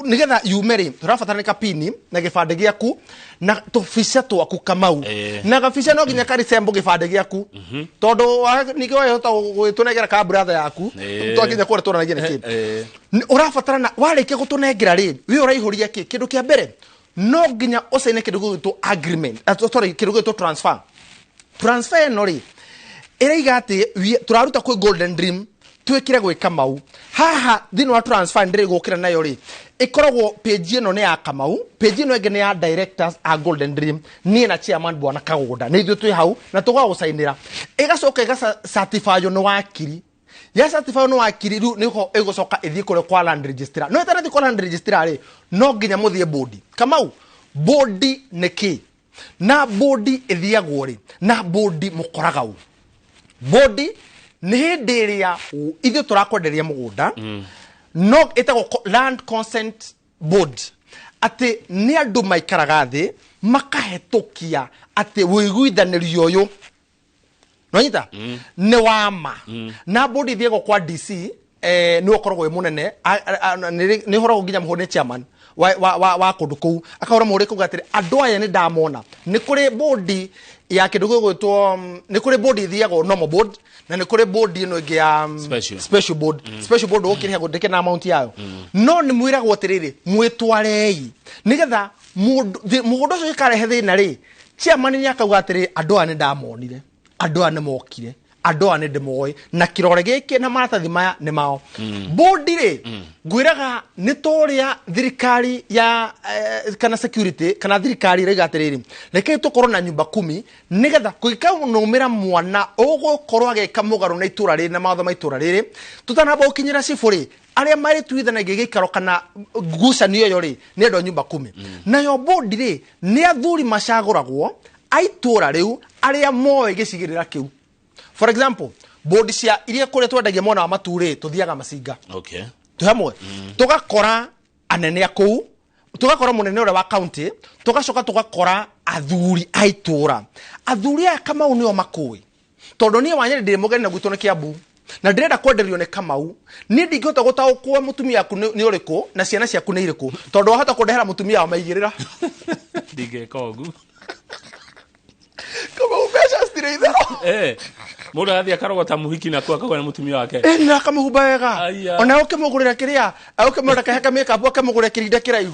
Nĩgetha yume rĩ, tũrabatara nĩ kapini na gĩbandĩ gĩaku na tũbica twaku, Kamau. Na gabica no nginya karisembo gĩbandĩ gĩaku, tondũ ningĩ wahota gũgĩtũnengera ka brother yaku. Twakinya kũrĩa tũranagia nĩ kĩ. Ũrabatara na warĩkia gũtũnengera rĩ, wĩ ũraihũria kĩ kĩndũ kĩa mbere no nginya ũcaine kĩndũ gĩgwĩtwo agreement, sorry, kĩndũ gĩgwĩtwo transfer. Transfer ĩno rĩ, ĩraiga atĩ tũraruta kwĩ Golden Dream twĩkĩre gwĩ Kamau. Haha thĩinĩ wa transfer ndĩrĩ gũkĩra nayo rĩ, ĩkoragwo page ĩno nĩ ya Kamau, page ĩno ĩngĩ nĩ ya directors a Golden Dream, niĩ na chairman bwana Kagũnda nĩ ithuĩ twĩ hau na tũgagũcainĩra. Ĩgacoka ĩgacertifywo nĩ wakiri. Ya certify nĩ wakiri, rĩu nĩho ĩgũcoka ĩthiĩ kũrĩa kwa land registrar. No ĩtanathiĩ kwa land registrar rĩ, no nginya mũthiĩ bodi. Kamau, bodi nĩ kĩ na bodi ĩthiagwo rĩ na bodi mũkoraga ũ? Bodi nĩ hĩndĩ ĩrĩa ithuĩ tũrakwenderia mũgũnda, no ĩtagwo land consent board, atĩ nĩ andũ maikaraga thĩ makahetũkia atĩ ũiguithanĩrio ũyũ nonyita nĩ wa ma. Na bodi ithiagwo kwa DC, nĩ ũkoragwo wĩ mũnene. Nĩ ũhoragwo nginya mũhũri nĩ chairman wa kũndũ kũu, akahũra mũhũri kuga atĩrĩ, andũ aya nĩ ndamona. Nĩ kũrĩ bodi ya kĩndũ gĩgwĩtwo nĩ kũrĩ bodi ithiagwo normal board, na nĩ kũrĩ bodi ĩno ĩngĩ ya Special. Special board. Special board ũkĩrĩha gũndĩke na amount yayo, no nĩ mwĩragwo atĩrĩrĩ, mwĩtwarei nĩgetha mũgũnda ũcio ũkarehe thĩna rĩ, chairman nĩ akauga atĩrĩ, andũ aya nĩ ndamonire, andũ aya nĩ mokire, andũ aya nĩ ndĩmoĩ, na kĩrore gĩkĩ na maratathi maya nĩ mao. Bodi rĩ, ngwĩraga nĩ ta ũrĩa thirikari ya kana security kana thirikari ĩraiga atĩrĩrĩ, rekei tũkorwo na nyumba kumi nĩgetha kũngĩkaumĩra mwana ũgũkorwo agĩka mũgarũ na itũra rĩrĩ na mawatho ma itũra rĩrĩ, tũtanamba gũkinyĩra cibũ rĩ, arĩa marĩtuithanagia gĩikaro kana ngucanio ĩyo rĩ, nĩ andũ a nyumba kumi. Nayo bodi rĩ, nĩ athuri macagũragwo a itũra rĩu arĩa moĩ gĩcigĩrĩra kĩu. For example, bodi cia iria kũrĩa twendagia mwena wa Matu rĩ, tũthiaga Macinga. Twĩ hamwe, tũgakora anene a kũu, tũgakora mũnene ũrĩa wa county, tũgacoka tũgakora athuri a itũra. Athuri aya, Kamau, nĩo makũĩ, tondũ niĩ Wanyeri ndĩ mũgeni na gwitũ nĩ Kiambu na ndĩrenda kwenderio nĩ Kamau. Niĩ ndingĩhota gũtaũkwo mũtumia waku nĩ ũrĩkũ na ciana ciaku nĩ irĩkũ, tondũ wahota kũndehera mũtumia wa maigĩrĩra. Ndingĩka ũguo. Kamau, mbeca citirĩ itherũ. Mũndũ arathiĩ akarogota mũhiki nakuo akauga nĩ mũtumia wake. Ĩ, na akamũhumba wega. Aya. Ona ũkĩmũgũrĩra kĩrĩa, ũkĩmũgũrĩra kaheka makeup, ũkĩmũgũrĩra kĩrinda kĩraihu.